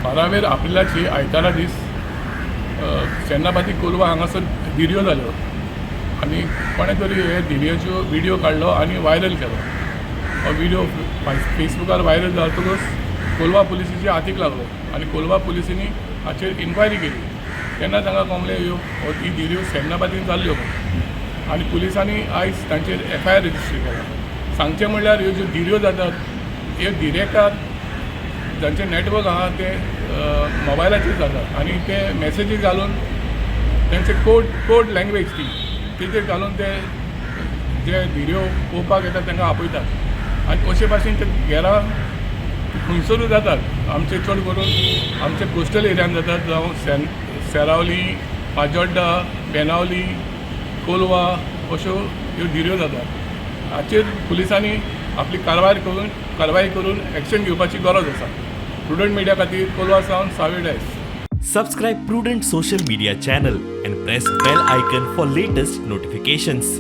बारावेर एप्रिलाची आयतारा दीस सेन्नापाती कोलवा हांगासर धिरयो जाल्यो आनी कोणें तरी हे धिरयेच्यो विडियो काडलो आनी व्हायरल केलो. हो विडियो फेसबुकार व्हायरल जातकूच कोलवा पुलिसांच्या हातीक लागलो आनी कोलवा पुलिसांनी हाचेर इन्क्वायरी केली तेन्ना तांकां कळ्ळें ह्यो ही धिरयो सेन्नापातीन जाल्ल्यो म्हूण आनी पुलिसांनी आयज तांचेर एफआयआर रजिस्टर केला. सांगचें म्हणल्यार ह्यो ज्यो धिरयो जातात, ह्यो धिरयेकार जांचें नॅटवर्क आहा तें मोबायलाचेर जातात आनी ते मॅसेजीस घालून तांचे कोड लँग्वेज ती तेजेर घालून ते जे धिरयो पळोवपाक येतात तांकां आपयतात आनी अशे भाशेन ते घरा खंयसरूय जातात. आमचे चड करून आमचे कोस्टल एरियान जातात, जावं सेरावली, पाजोड्डा, बेनावली, कोलवा अश्यो ह्यो धिरयो जातात. हाचेर पुलिसांनी आपली कारवाय करून एक्शन घेवपाची गरज आसा. प्रुडंट मिडिया खातीर कोलवा सावन सावी Dias. Subscribe Prudent Social Media channel and press bell icon for latest notifications.